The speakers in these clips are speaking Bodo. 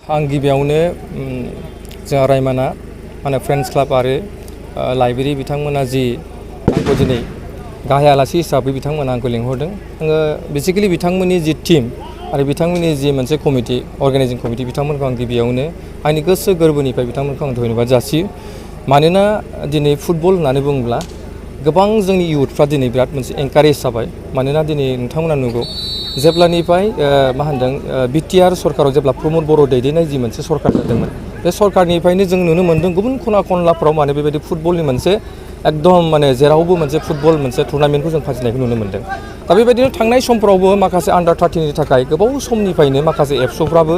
आं गिबियावनो जोंहा रायमाना माने फ्रेन्ड्स क्लाब आरो लाइब्रेरि बिथांमोना जि आंखौ दिनै गाहाय आलासि हिसाबै बिथांमोना आंखौ लिंहरदों। आङो बेसिकेलि बिथांमोननि जि टीम आरो बिथांमोननि जि मोनसे कमिटि अर्गानाइजिं कमिटि बिथांमोनखौ आं गिबियावनो आंनि गोसो गोरबोनिफ्राय बिथांमोनखौ आं धन्यबाद जासियो। मानोना दिनै फुटबल होननानै बुङोब्ला गोबां जोंनि इयुथफ्रा दिनै बिराद मोनसे एनकारेज जाबाय। मानोना दिनै नोंथांमोना नुगौ जेब्लानिफ्राय मा होनदों बिटिआर सरकाराव जेब्ला प्रमद बर' दैदेननाय जि मोनसे सरकार जादोंमोन बे सरकारनिफ्रायनो जों नुनो मोन्दों गुबुन खना खनलाफ्राव माने बेबायदि फुटबलनि मोनसे एकदम माने जेरावबो मोनसे फुटबल मोनसे टुर्नामेन्टखौ जों फाथिनायखौ नुनो मोन्दों। दा बेबायदिनो थांनाय समफ्रावबो माखासे आन्डार 13नि थाखाय गोबाव समनिफ्रायनो माखासे एबसुफ्राबो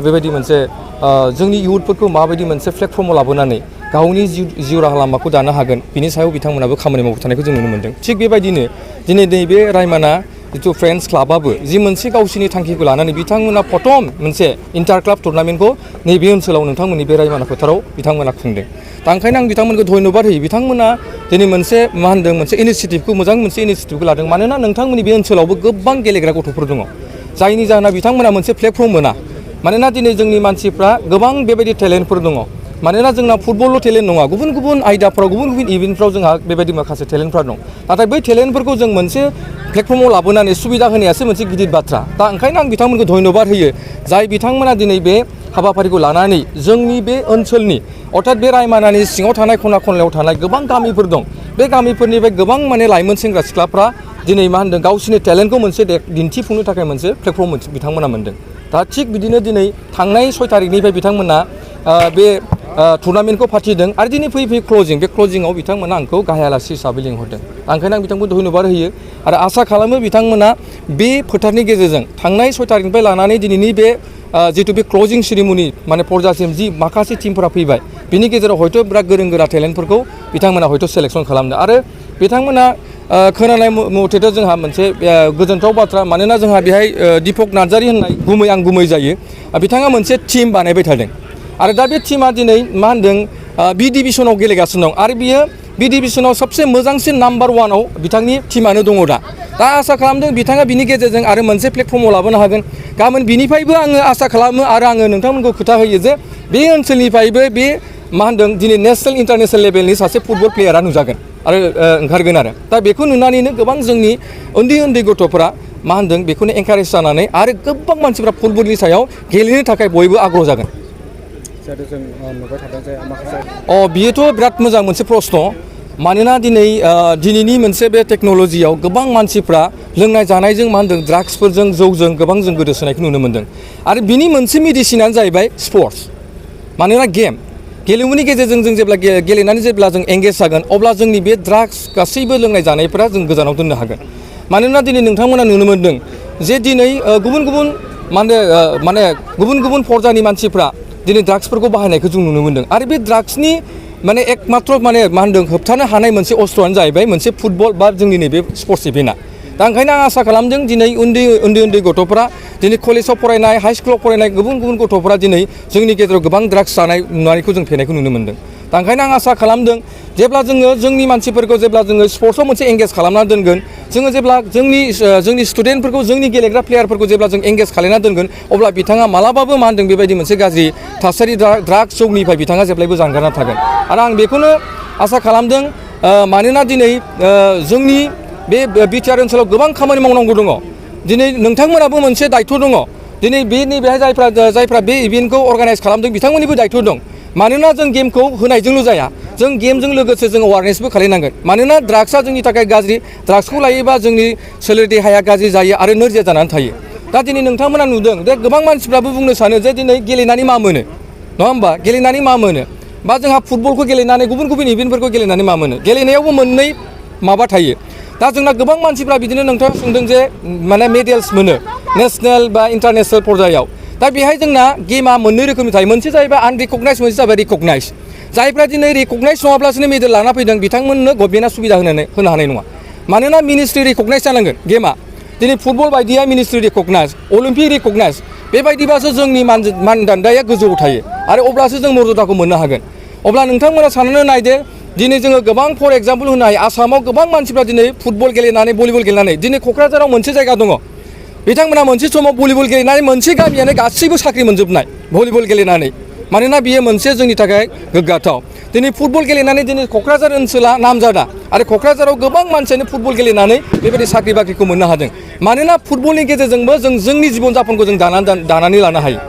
बेबायदि मोनसे जोंनि इयुथफोरखौ माबायदि मोनसे प्लेटफर्माव लाबोनानै गावनि जिउ राहा लामाखौ दानो हागोन बिनि सायाव बिथांमोनाबो खामानि मावबाय थानायखौ जों नुनो मोन्दों। थिग बेबायदिनो दिनै नैबे रायमाना जिथु फ्रेन्ड्स क्लाबाबो जि मोनसे गावसिनि थांखिखौ लानानै बिथांमोना प्रथम मोनसे इन्टार क्लाब टुर्नामेन्टखौ नैबे ओनसोलाव नोंथांमोननि बे रायमाना फोथाराव बिथांमोना खुंदों। दा ओंखायनो आं बिथांमोनखौ धन्यबाद होयो। बिथांमोना दिनै मोनसे मा होनदों मोनसे इनिसियेटिभखौ मोजां मोनसे इनिसियेटिभखौ लादों। मानोना नोंथांमोननि बे ओनसोलावबो गोबां गेलेग्रा गथ'फोर दङ जायनि जाहोनाव बिथांमोना मोनसे प्लेटफर्म मोना। मानोना दिनै जोंनि मानसिफ्रा गोबां बेबायदि टेलेन्टफोर दङ। मानोना जोंना फुटबलल' टेलेन्ट नङा, गुबुन गुबुन आयदाफ्राव गुबुन गुबुन इभेन्टफ्राव जोंहा बेबायदि माखासे टेलेन्टफ्रा दं। नाथाय बै टेलेन्टफोरखौ जों मोनसे प्लेटफर्माव लाबोनानै सुबिदा होनायासो मोनसे गिदिर बाथ्रा। दा ओंखायनो आं बिथांमोनखौ धन्यबाद होयो जाय बिथांमोना दिनै बे हाबाफारिखौ लानानै जोंनि बे ओनसोलनि अर्थात बे रायमानानि सिङाव थानाय खना खनलायाव थानाय गोबां गामिफोर दं। बे गामिफोरनिफ्राय गोबां माने लाइमोन सेंग्रा सिख्लाफ्रा दिनै मा होनदों गावसिनि टेलेन्टखौ मोनसे दिन्थिफुंनो थाखाय मोनसे प्लेटफर्म बिथांमोना मोनदों। दा थिग बिदिनो दिनै थांनाय 6 तारिखनिफ्राय बिथांमोना बे टुर्नामेन्टखौ फाथिदों आरो दिनै फैयै क्लजिं बे क्लजिंआव बिथांमोना आंखौ गाहाय आलासि हिसाबै लिंहरदों। ओंखायनो आं बिथांखौ धन्यबाद होयो आरो आसा खालामो बिथांमोना बे फोथारनि गेजेरजों थांनाय 6 तारिखनिफ्राय लानानै दिनैनि बे जितु बे क्लजिं सेरेमनि माने पर्जासिम जि माखासे टिमफोरा फैबाय बिनि गेजेराव हयथ' बिराद गोरों गोरा टेलेन्टफोरखौ बिथांमोना हयथ' सेलेक्सन खालामदों आरो बिथांमोना खोनानाय मथेथ' जोंहा मोनसे गोजोनथाव बाथ्रा। मानोना जोंहा बेहाय दीपक नार्जारी होननाय गुमै जायो बिथाङा मोनसे टिम बानायबाय थादों आरो दा बे टिमा दिनै मा होनदों बि डिभिसनाव गेलेगासिनो दं आरो बियो बि डिभिसनाव सबसे मोजांसिन नाम्बार 1आव बिथांनि टिमानो दङ। दा आसा खालामदों बिथाङा बिनि गेजेरजों आरो मोनसे प्लेटफर्माव लाबोनो हागोन। गाबोन बिनिफ्रायबो आङो आसा खालामो आरो आङो नोंथांमोनखौ खोथा होयो जे बे ओनसोलनिफ्रायबो बे मा होनदों दिनै नेसनेल इन्टारनेसनेल लेभेलनि सासे फुटबल प्लेयारा नुजागोन आरो ओंखारगोन आरो दा बेखौ नुनानैनो गोबां जोंनि उन्दै गथ'फोरा मा होनदों बेखौनो एनकारेज जानानै आरो गोबां मानसिफ्रा फुटबलनि सायाव गेलेनो थाखाय बयबो आग्रह जागोन। बियोथ' बिराद मोजां मोनसे प्रश्न। मानोना दिनैनि मोनसे बे टेक्न'लजियाव गोबां मानसिफ्रा लोंनाय जानायजों मा होनदों ड्राग्सफोरजों जौजों गोबां जों गोदोसोनायखौ नुनो मोन्दों आरो बिनि मोनसे मेडिसिनानो जाहैबाय स्पर्ट्स। मानोना गेलेमुनि गेजेरजों जों जेब्ला गेलेनानै जेब्ला जों एंगेज जागोन अब्ला जोंनि बे ड्राग्स गासैबो लोंनाय जानायफोरा जों गोजानाव दोननो हागोन। मानोना दिनै नोंथांमोना नुनो मोन्दों जे दिनै गुबुन गुबुन फर्जानि मानसिफ्रा दिनै ड्राग्सफोरखौ बाहायनायखौ जों नुनो मोन्दों आरो बे ड्राग्सनि माने एकमात्र माने मा होनदों होबथानो हानाय मोनसे अस्त्रआनो जाहैबाय मोनसे फुटबल बा जोंनि नैबे स्पर्ट्स इभेन्टआ। दा ओंखायनो आं आसा खालामदों दिनै उन्दै गथ'फोरा दिनै कलेजाव फरायनाय हाइ स्कुलाव फरायनाय गुबुन गथ'फोरा दिनै जोंनि गेजेराव गोबां ड्राग्स जानाय नुनायखौ जों फेनायखौ नुनो मोन्दों। दा ओंखायनो आं आसा खालामदों जेब्ला जोङो जोंनि मानसिफोरखौ जेब्ला जोङो स्पर्ट्सआव मोनसे एंगेज खालामना दोनगोन जोङो जेब्ला जोंनि स्टुडेन्टफोरखौ जोंनि गेलेग्रा प्लेयारफोरखौ जेब्ला जों एंगेज खालामना दोनगोन अब्ला बिथाङा मालाबाबो मा होनदों बेबायदि मोनसे गाज्रि थासारि ड्राग्स जौनिफ्राय बिथाङा जेब्लायबो जानगारना थागोन आरो आं बेखौनो आसा खालामदों। मानोना दिनै जोंनि बे बिटिआर ओनसोलाव गोबां खामानि मावनांगौ दङ। दिनै नोंथांमोनाबो मोनसे दायथ' दङ। दिनै नैबेहाय जायफ्रा बे इभेन्टखौ अर्गानाइज खालामदों बिथांमोननिबो दायथ' दं। मानोना जों गेमखौ होनायजोंल' जाया, जों गेमजों लोगोसे जों एवारनेसबो खालामनांगोन। मानोना ड्राग्सआ जोंनि थाखाय गाज्रि, ड्राग्सखौ लायोबा जोंनि सोलेर देहाया गाज्रि जायो आरो नोरजिया जानानै थायो। दा दिनै नोंथांमोना नुदों जे गोबां मानसिफ्राबो बुंनो सानो जे दिनै गेलेनानै मा मोनो, नङा होमबा? गेलेनानै मा मोनो बा जोंहा फुटबलखौ गेलेनानै गुबुन इभेन्टफोरखौ गेलेनानै मा मोनो? गेलेनायावबो मोननै माबा थायो। दा जोंना गोबां मानसिफ्रा बिदिनो नोंथाङा सोंदों जे माने मेडेल्स मोनो नेसनेल बा इन्टारनेसनेल पर्यायाव। दा बेहाय जोंना गेमा मोननै रोखोमनि थायो। मोनसे जाहैबाय आनरिकगनाइज, मोनसे जाबाय रिकगनाइज। जायफ्रा दिनै रिकगनाइज नङाब्लासो मेडेल लाना फैदों बिथांमोननो गभर्नमेन्टआ सुबिदा होनो हानाय नङा। मानोना मिनिस्ट्रि रिकगनाइज जानांगोन गेमा। दिनै फुटबल बायदिया मिनिस्ट्रि रिकगनाइज, अलिम्पिक रिकगनाइज, बेबायदिबासो जोंनि मानदान्दाया गोजौआव थायो आरो अब्लासो जों मर्यादाखौ मोननो हागोन। अब्ला नोंथांमोना साननानै नायदो दिनै जोङो गोबां फर एग्जाम्पल होनो हायो। आसामाव गोबां मानसिफ्रा दिनै फुटबल गेलेनानै भलिबल गेलेनानै दिनै क'क्राझाराव मोनसे जायगा दङ बिथांमोना मोनसे समाव भलिबल गेलेनानै मोनसे गामियानो गासैबो साख्रि मोनजोबनाय भलिबल गेलेनानै मानोना बियो मोनसे जोंनि थाखाय गोग्गाथाव दिनै फुटबल गेलेनानै दिनै क'क्राझार ओनसोला नामजादा आरो क'क्राझाराव गोबां मानसियानो फुटबल गेलेनानै बेबायदि साख्रि बाख्रिखौ मोननो हादों मानोना फुटबलनि गेजेरजोंबो जों जोंनि जिबन जापनखौ जों दानानै लानो हायो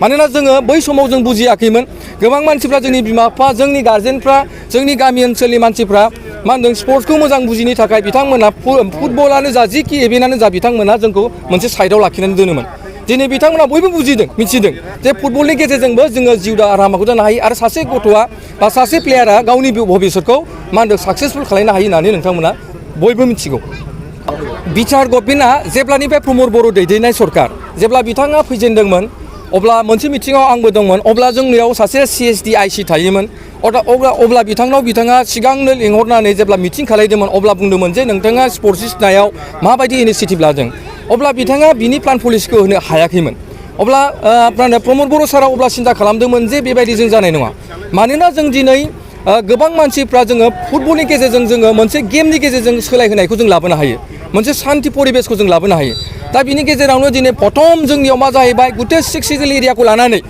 मानोना जोङो बै समाव जों बुजियाखैमोन गोबां मानसिफ्रा जोंनि बिमा बिफा जोंनि गार्जेनफ्रा जोंनि गामि ओनसोलनि मानसिफ्रा मा होनदों स्पर्ट्सखौ मोजां बुजिनो थाखाय बिथांमोना फुटबलानो जा जिखि इभेन्टआनो जा बिथांमोना जोंखौ मोनसे साइडआव लाखिनानै दोनोमोन दिनै बिथांमोना बयबो बुजिदों मिथिदों जे फुटबलनि गेजेरजोंबो जोङो जिउ राहाखौ जानो हायो आरो सासे गथ'आ बा सासे प्लेयारा गावनि भबिसतखौ मा होनदों साक्सेसफुल खालामनो हायो होननानै नोंथांमोना बयबो मिथिगौ बिटिआर गभर्नमेन्टआ जेब्लानिफ्राय प्रमद बर' दैदेननाय सरकार जेब्ला बिथाङा फैजेनदोंमोन अब्ला मोनसे मिटिङाव आंबो दंमोन अब्ला जोंनियाव सासे CSDIC थायोमोन अब्ला बिथाङा सिगांनो लिंहरनानै जेब्ला मिटिं खालामदोंमोन अब्ला बुंदोंमोन जे नोंथाङा स्पर्ट्स सिनायाव माबायदि इनिशिएटिभ लादों अब्ला बिथाङा बिनि प्लान पलिसिखौ होनो हायाखैमोन अब्ला प्रमद बर' सारा अब्ला सिन्था खालामदोंमोन जे बेबायदि जों जानाय नङा मानोना जों दिनै गोबां मानसिफ्रा जोङो फुटबलनि गेजेरजों जोङो मोनसे गेमनि गेजेरजों सोलायहोनायखौ जों लाबोनो हायो मोनसे शान्ति परिबेसखौ जों लाबोनो हायो दा बिनि गेजेरावनो दिनै प्रथम जोंनियाव मा जाहैबाय गुटे 6 सिजोल एरियाखौ लानानै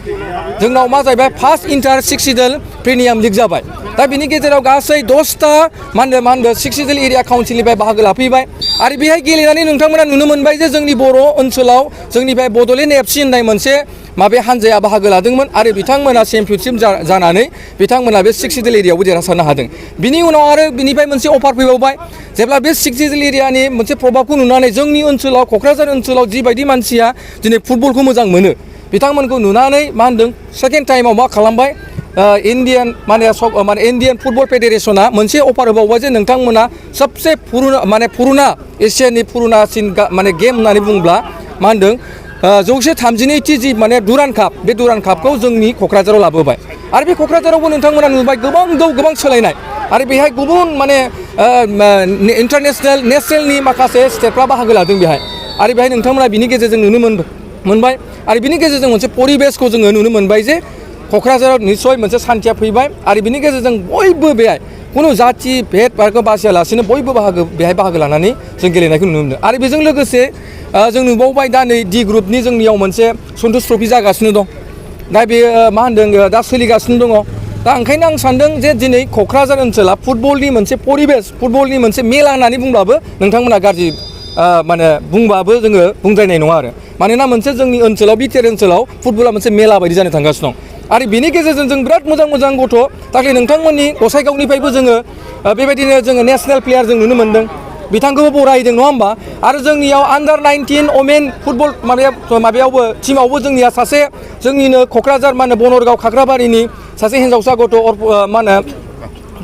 जोंनाव मा जाहैबाय first inter 6 chisel premium league जाबाय दा बिनि गेजेराव गासै 10टा मा होनदों 6 सिजोल एरिया काउन्सिलनिफ्राय बाहागो लाफैबाय आरो बेहाय गेलेनानै नोंथांमोना नुनो मोनबाय जे जोंनि बर' ओनसोलाव जोंनिफ्राय बड'लेण्ड FC होननाय मोनसे माबे हानजाया बाहागो लादोंमोन आरो बिथांमोना चेम्पियनशिप जानानै बिथांमोना बे 6 सिजोल एरियायावबो देरहासारनो हादों बिनि उनाव आरो बिनिफ्राय मोनसे अफार फैबावबाय जेब्ला बे 6 सिजोल एरियानि मोनसे प्रभाबखौ नुनानै जोंनि ओनसोलाव क'क्राझार ओनसोलाव जिबायदि मानसिया दिनै फुटबलखौ मोजां मोनो बिथांमोनखौ नुनानै मा होनदों सेकेन्ड टाइमाव मा खालामबाय इन्डियान इन्डियान फुटबल फेडारेसना मोनसे अफार होबावबाय जे नोंथांमोना सबसे पुरुना एसियानि पुरुनासिन गेम होननानै बुङोब्ला मा होनदों 132 जि डुरान्ड काप बे डुरान्ड कापखौ जोंनि क'क्राझाराव लाबोबाय आरो बे क'क्राझारावबो नोंथांमोना नुबाय गोबां सोलायनाय आरो बेहाय गुबुन इन्टारनेसनेल नेसनेलनि माखासे स्टेटफ्रा बाहागो लादों बेहाय आरो बेहाय नोंथांमोना बिनि गेजेरजों नुनो मोनबाय आरो बिनि गेजेरजों मोनसे परिबेसखौ जोङो नुनो मोनबाय जे क'क्राझाराव निस्सय मोनसे सान्थिया फैबाय आरो बिनि गेजेरजों बयबो बेहाय खुनु जाथि भेद बारखौ बासियालासिनो बयबो बेहाय बाहागो लानानै जों गेलेनायखौ नुनो मोनदों आरो बेजों लोगोसे जों नुबावबाय दा नै D ग्रुपनि जोंनियाव मोनसे सन्तोष ट्रफि जागासिनो दं दा बेयो मा होनदों दा सोलिगासिनो दङ दा ओंखायनो आं सानदों जे दिनै क'क्राझार ओनसोला फुटबलनि मोनसे परिबेस फुटबलनि मोनसे मेला होननानै बुंब्लाबो नोंथांमोना गाज्रि बुंबाबो जोङो बुंद्रायनाय नङा आरो मानोना मोनसे जोंनि ओनसोलाव बिटिआर ओनसोलाव फुटबला मोनसे मेला बायदि जानो थांगासिनो दं आरो बिनि गेजेरजों जों बिराद मोजां गथ' दाख्लै नोंथांमोननि गसाइगावनिफ्रायबो जोङो बेबायदिनो जोङो नेसनेल प्लेयार जों नुनो मोन्दों बिथांखौबो बरायदों नङा होमबा आरो जोंनियाव आन्डार 19 वमेन फुटबल माबायावबो टिमावबो जोंनिया सासे जोंनिनो क'क्राझार बनरगाव खाग्राबारिनि सासे हिन्जावसा गथ'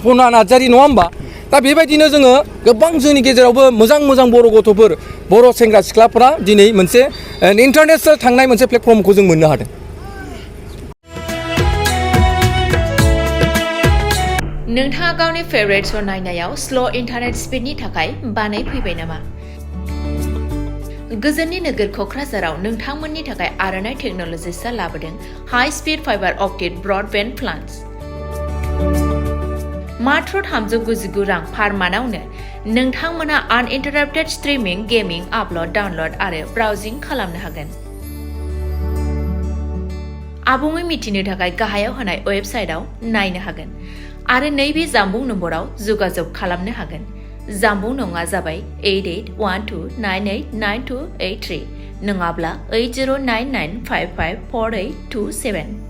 पुर्ना नार्जारी नङा होमबा दा बेबायदिनो जोङो गोबां जोंनि गेजेरावबो मोजां बर' गथ'फोर बर' सेंग्रा सिख्लाफोरा दिनै मोनसे इन्टारनेसनेल थांनाय मोनसे प्लेटफर्मखौ जों मोननो हादों नोंथाङा गावनि फेभरेट श' नायनायाव स्ल' इन्टारनेट स्पिडनि थाखाय बानायफैबाय नामा? गोजोननि नोगोर क'क्राझाराव नोंथांमोननि थाखाय आर'नाइ टेक्न'लजिसआ लाबोदों high speed fibre optic broadband plans मात्र 399 रां पार मान्थआवनो नोंथांमोना आनइन्टाराप्टेड स्ट्रिमिं गेमिं आपल'ड डाउनल'ड आरो ब्राउजिं खालामनो हागोन आबुङै मिथिनो थाखाय गाहायाव होनाय वेबसाइटआव नायनो हागोन आरो नैबे जामबुं नम्बराव जगाजग खालामनो हागोन जामबुं नङा जाबाय 8812989283 नङाब्ला 8099554827